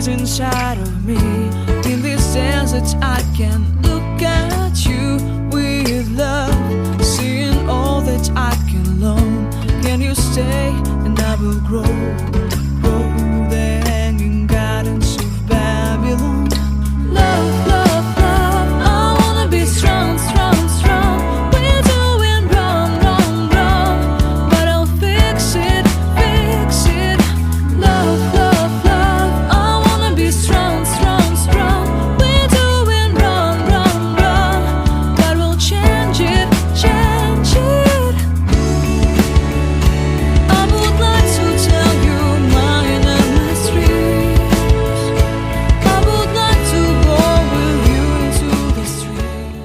is inside of me. In this desert, I can look at you with love, seeing all that I can learn. Can you stay and I will grow, grow the hanging gardens of Babylon. Love, love, love, I wanna be strong, strong, strong. We're doing wrong, wrong, wrong, but I'll fix it, fix it. Love, love, love, I wanna be strong, strong, strong. We're doing wrong, wrong, wrong, but we'll change it, change it. I would like to tell you my endless dreams. I would like to go with you into the street.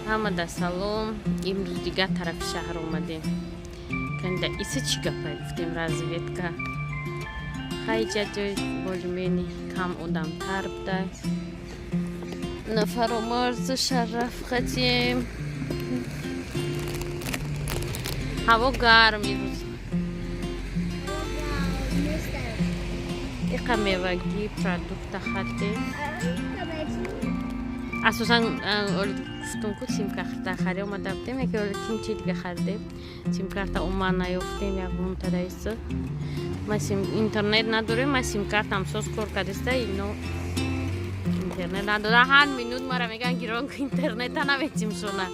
Ҳамада салом. Имрӯз дигар тарафи шаҳр омадем. Канда иса чӣ гапай, гуфтем, разведка. Хайҷа ҷой более-менее кам одамтар буда. Нафаромарзу шараф хатем. Ҳаво гарм имрӯз. Иқа мевагӣ, продукта хатем. Асосан оли гуфтум ку, симкарта хари омада будем, яке оли ким чи дига харидем. Симкарта уман наёфтем ягонта даиса. Ма сим интернет надорем, ма симкартам соз кор кардиста, ино интернет надора. Ҳар минут мара меган, гирон ку, интернета наметим шона.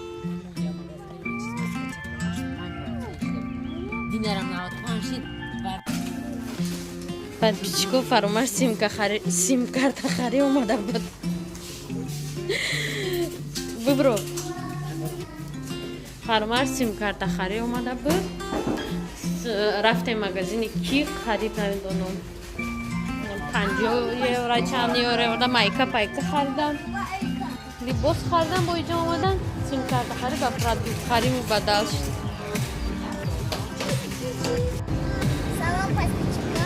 Динарам 95 шид. Баъд пичко фаромар симка хари, симкарта хари омада буд. Бибро. Фаромар симкарта хари омада буд. Рафтем магазини Кик, харид, намедонам. 50 евро, чанд евро майка пайка харидам. Либос харидам, бо иҷо омадан симкарта хари ба продукт хари мубаддал шуд. Салом, подписчика.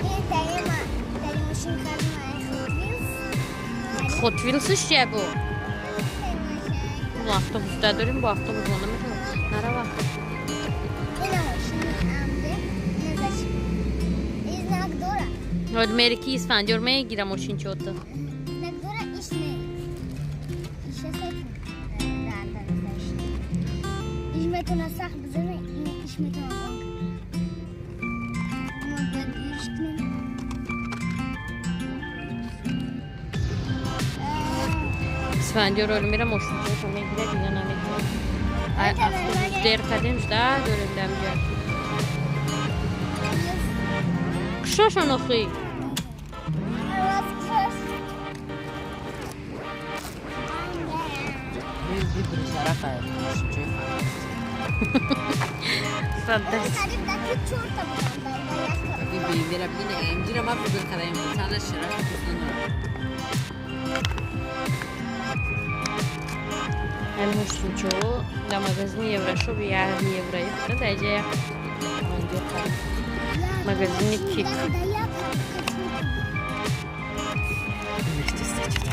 И даема дар мошин кардем ай Hot Wheels. Hot Wheels чия бу? Мо автобус дорем, бо автобус мо наметавонем. Нарава. Ина мошини амде. Ина заш. И знак дора. Ҳод мери ки Исфандиёр мегира мошинчиота. Знак дора, иш не. Иша сет. Да, заш. Иш метона сах бизане, иш метона гонг. Мо бояд юриш кунем. Исфандиёр оли мера мошинчиошо мегира, дига наметавонем. Ай автобус дер кардем, жда дорем дамҷа. Кушошон охи. Раз. Вибри шарафа мошинчои. Фантастик. Қариб даки чорта будам дар як. Ин BMW-ра бигин, AMG-ра ман вибр кардаем. Цана шараф дӯст надорам. Ай мошинчо дар магазини Еврошоп 1 евро буда, дар иҷа як 50 харид. Магазини Кик. Да як. Мехтиста чида.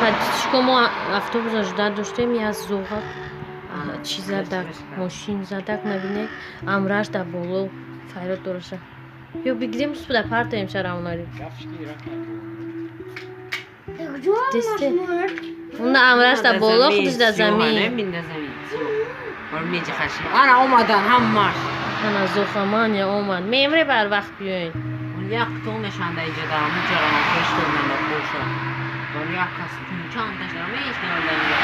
Подписчико, мо автобуса жда доштем, як зоға чи задак, мошин задак, набинед, амраш дар боло файрод дораша. Ё бигирем, суда партоем шаравнари. Дисте. Унда амраш дар боло, худаш дар замин. Мин дар замин. Ор меҷихаши. Ана омадан ҳамаш. Ана зоғамания омад. Мемре барвақт биёед. Он як тон мешанда иҷода, ҳамуҷара ман фреш додам боша. Он як кас чанд таш дорам, ҳеч намедонам инҷа.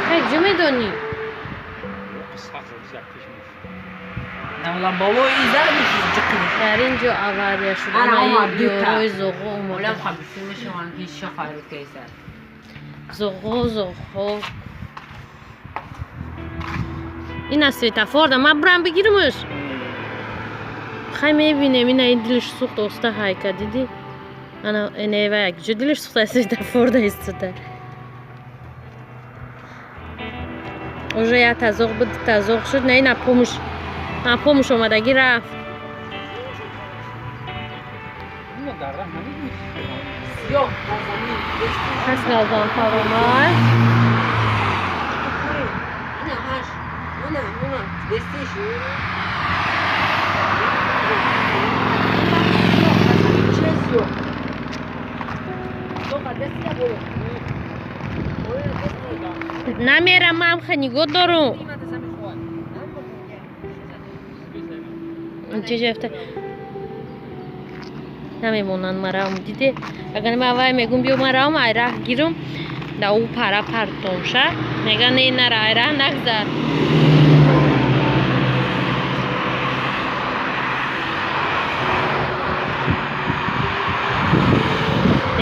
Хай ҷо медонӣ? Намедонам, болои иза ҷиқи. Дар ин ҷо авария шуд. Ана Ана омад, дута. ёрои зоғо омада. Олам хабиси мешаванд ки ша файрод кайса. Зоғо, зоғҳо. Ина светофор да ман бурам бигирмуш. Хай мебинем, ина ин дилиш сӯхт, оста ҳайка дидӣ? Ана энева як ҷо дилиш сӯхта, светофор да истода. Уже як тазоқ буд, тазоқ шуд. На ина помуш. На помуш омадагӣ рафт. Пас газон фаромад. Намерам, мам нигоҳ дорум. Чӣ намемонанд марам, диде? Агар ман вай мегум биё марам ай раҳ гирум, да ӯ пара партомша. Мега не нара ай раҳ нагзар.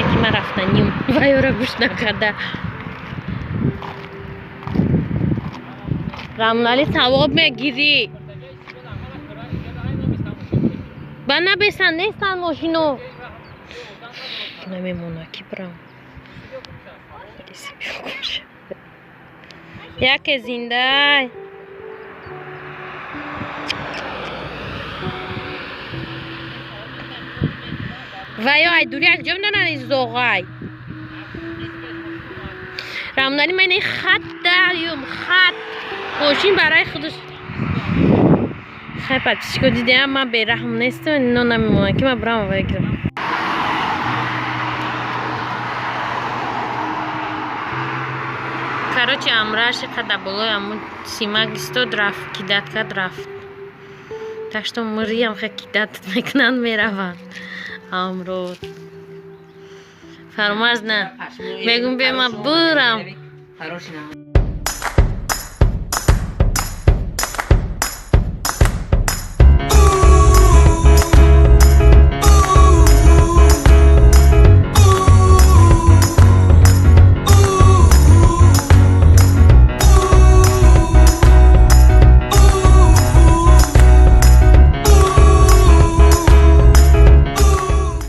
Яки ман рафтаним, вайёра гӯш накарда. Рамлали савоб мегирӣ. Ба набесан нестан мошино. Намемона ки бирам. Яке зиндай. Вайо ай дури як ҷо нанани зоғай. Рамлали ман хат даём хат. Мошин барои худаш. Хай подписчико дидем, ман бераҳм нестам, ино намемонам ки ман бирам вай гирам. Короче, амраши қада болои аму симак истод рафт, кидат кард рафт. Так что муриям ха кидат мекунанд мераванд. Амрод. Фармаз на. Мегум бе ман бурам.